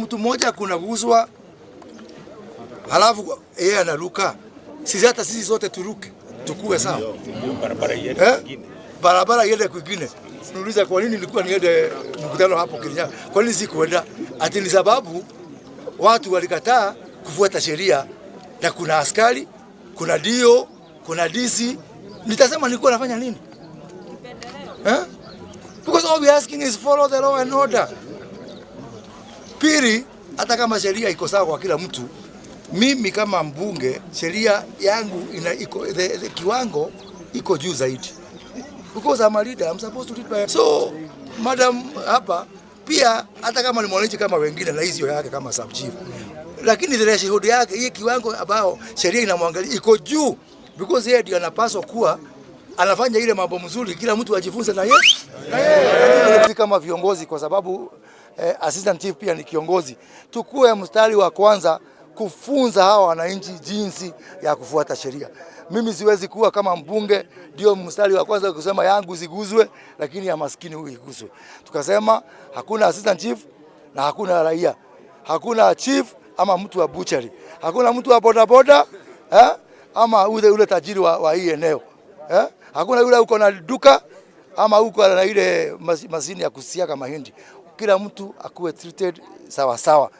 Mtu mmoja kunaguzwa, halafu yeye anaruka, sisi hata sisi sote turuke tukue sawa, eh? Barabara iende kwingine. Niuliza kwa nini nilikuwa niende mkutano hapo Kirinyaga, kwa nini sikuenda? Ati ni sababu watu walikataa kufuata sheria, na kuna askari, kuna DO, kuna DC. Nitasema nilikuwa nafanya nini, eh? Because all we asking is follow the law and order. Pili, hata kama sheria iko sawa kwa kila mtu, mimi kama mbunge sheria yangu ina iko the kiwango iko juu zaidi because I'm a leader, I'm supposed to lead by. So madam hapa pia, hata kama ni mwananchi kama wengine na hizo yake kama sub chief, lakini threshold yake hii kiwango ambao sheria inamwangalia iko juu because yeye ndio anapaswa kuwa anafanya ile mambo mzuri, kila mtu ajifunze na yeye na yeye kama viongozi, kwa sababu assistant chief pia ni kiongozi, tukue mstari wa kwanza kufunza hawa wananchi jinsi ya kufuata sheria. Mimi siwezi kuwa kama mbunge ndio mstari wa kwanza kusema yangu ziguzwe, lakini ya maskini huyu iguzwe. Tukasema hakuna assistant chief na hakuna raia, hakuna chief ama mtu wa butchery, hakuna mtu wa bodaboda, eh, ama ule tajiri wa hii eneo, eh? Hakuna yule uko na duka ama uko na ile mashini ya kusiaga mahindi. Kila mtu akuwe treated sawa sawa.